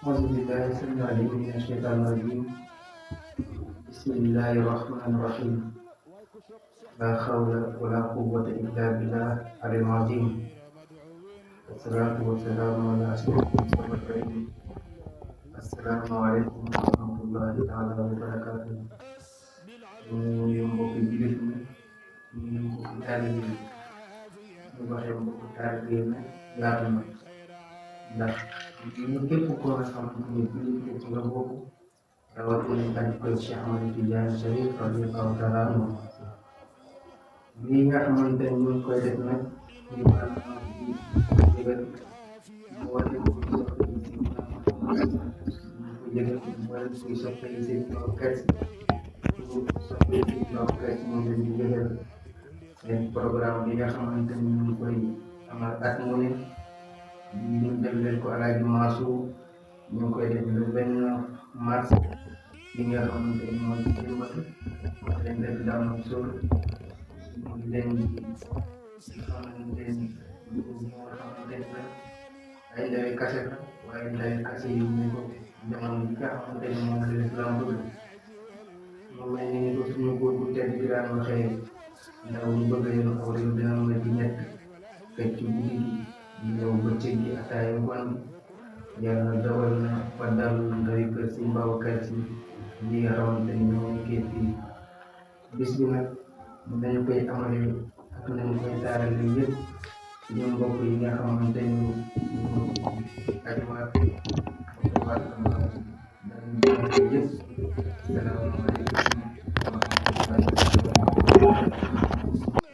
أعوذ بالله السميع العليم من الشيطان الرجيم. بسم الله الرحمن الرحيم. لا حول ولا قوة إلا بالله العلي العظيم. والصلاة والسلام على أشرف المرسلين. السلام عليكم ورحمة الله تعالى وبركاته. ñu mbokki jullit ñi ñu mbokki taalibe yi ñu waxee mbokki taalibe yi yaatu na ndax ñu képp koo nga xam ne jullit ci nga bokk rawatina dañ koy Cheikh Ahmadou Tidiane Chérif radiyallahu taala anhu lii nga xamante ne ñu ngi koy def nag ñu war a jégal mboolem kuy soppe yi si ñu ko jégal mboolem kuy soppe yi si moom lañ di jégal seen programme bi nga xamante ne ñu ngi koy amal at mu ne ñu def leen ko Alaaji Mansour ñu ngi koy def le 29 mars bi nga xamante ne mooy jëmbatu leen def daaw sol ñu leen di xamante ne ñoo xamante ne ay ndawi kase la waaye ndawi kase yi ñu ko jamono bi nga xamante ne moom la lislaam bëgg mu mel ni ko suñu góor bu tedd bi daan waxee ndaw ñu bëgg yoon aw réew dina mën a di ñett fekk ci guddi gi di ñëw bëccëg gi ataaya ngoon yàlla dogal na fa dal ndawi kër si Babacar Si li nga xamante ni ñoo nekkee fii bis bi nag dañu koy amale ak nañu koy taarale yëpp suñu mbokk yi nga xamante ni ñu ajuwaat ajuwaat dañu jëmale yëpp salaamaaleykum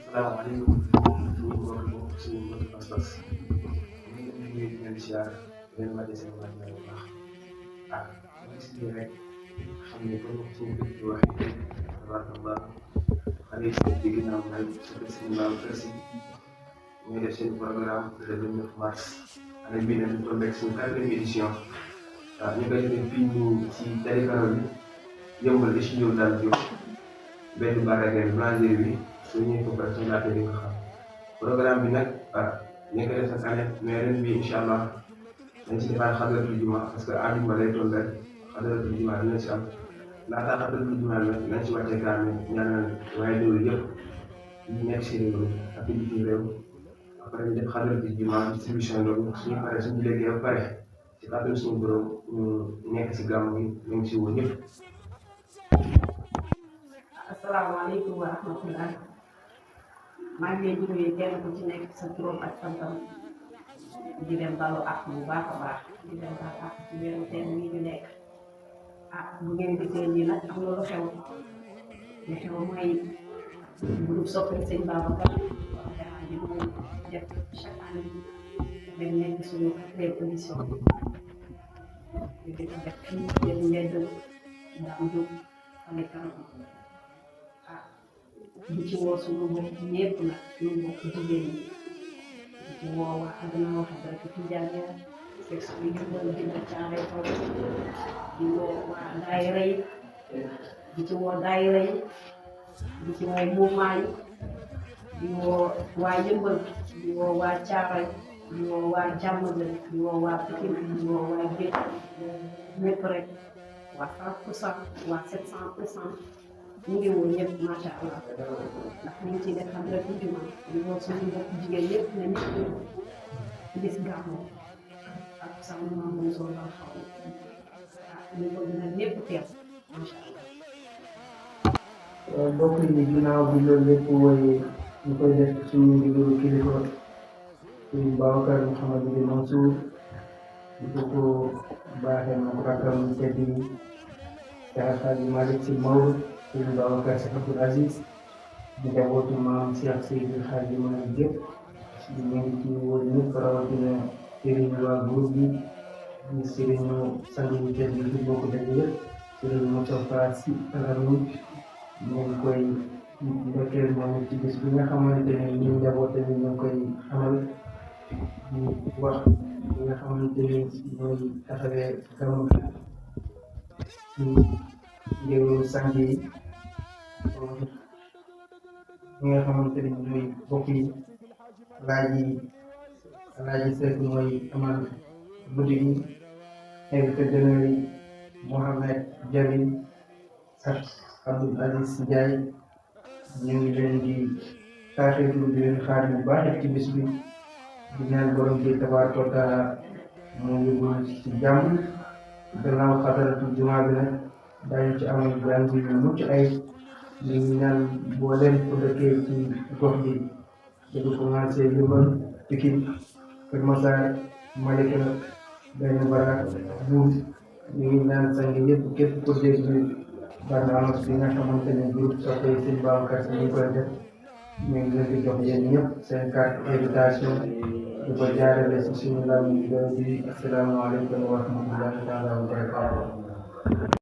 salaamaaleykum suñu mbokk suñu mbokk pas-pas ñu ngi leen di siyaar leen wàcce seen wàccuwaay bu baax ah gis nii rek xam ne comme suñu kër gi waxee tabarakallah xale yi si di ginnaaw may su ko seen mbaaw kër si ñuy def seen programme le 29 mars année bii nag ñu toll rek suñu 4e édition waaw ñu koy defee fii nii ci Télékaro bi yëmbal di studio daal jóg benn baragel blanchir bi su ñëwee foofu rek suñu laajte di nga xam programme bi nag ñu ngi koy def chaque année mais ren bii incha allah dañ si defaat xadaratul juma parce que àjjuma lay toll rek xadaratul juma dina si am laata xadaratul juma bi nañ si wàccee kaamil ñaanal waaye loolu yëpp ñu nekk si réew mi ak bitim réew après ñu def xadaratul juma distribution loolu suñu paree suñu liggéey ba pare si kàttan suñu borom ñu nekk si gàmm gi ñu ngi si woo ñëpp. asalaamaaleykum wa rahmatulah maa ngi leen di nuyu kenn ku ci nekk sa turam ak santam di leen balu ak bu baax a baax di leen baal ak ci weeru tey mii ñu nekk bu ngeen gisee nii nag am na lu xew mooy groupe soppe sëñ Babacar wax di muy def chaque année dañ nekk suñu 4e édition di ko def fii yéen ngeen daam jóg Télékaro di ci woo suñu mbokk ñëpp nag suñu mbokk jigéen ñi di ci woo waa àdduna wax dëgg ci Tijaan section yi ñu dina caare kaw di woo waa daayira yi di ci woo daayira yi di ci woo mouvement yi di woo waa Yëmbal di woo waa Caaroy di woo waa Jàmmale di woo waa Pikine di woo waa Géej ñëpp rek waa 100% waa 700% ñu ngi woo ñëpp macha allah ndax ñu ngi ciy def xam rek juma di woo suñu mbokk jigéen ñëpp ne nit ñi gis gàmmu ak sama maam bu soo baax ñu bëgg nag ñëpp teew macha allah. mbokk yi ginnaaw bi loolu lépp wooyee ñu koy def suñu ndigalu kilifa suñu Babacar Mouhamadou Mansour di ko baaxee moom rakkam tedd yi Cheikh Hadji Malick Sy Maodo suñu Babacar Sy Abdoul Aziz di njabootu maam Cheikh Seydi Hadji Malick Guèye ñu ngi ci woo ñëpp rawatina sëriñ waa groupe bi di sëriñu sang yu tedd yi fi bokk daje yëpp sëriñ Moustapha Sy Al Amine ñu ngi koy ndokkeel moom ci bis bi nga xamante ne ñun njaboot yi ñu ngi koy amal di wax li nga xamante ne mooy taxawee gàmmu ci njëriñu sang yi ñi nga xamante ne ñooy bokk yi Alaaji Seck mooy amal guddi gi invité d'honneur yi Mohamed Jamil ak Abdoul Aziz Ndiaye ñu ngi leen di taaxeetu di leen xaar bu baax ci bis bi di ñaan borom bi tabaaraka wa taala mu yóbbu ci jàmm gannaaw xadaratu jumaa bi nag daañu ci amal jàng yu mucc ay ñu ngi ñaan boo leen ko dëkkee ci gox bi dañu commencé Louga Pikine Kër Massar Malika Benn Baraak Buur ñu ngi ñaan sang yëpp képp ku dégg bande annonce bi nga xamante ne groupe soppe Sëñ Babacar Sy ñu ngi koy def ñu ngi leen di jox yéen ñëpp seen carte invitation di ko jaarale si suñu lam bi asalaamaaleykum wa rahmatullahi taala wa barakatuh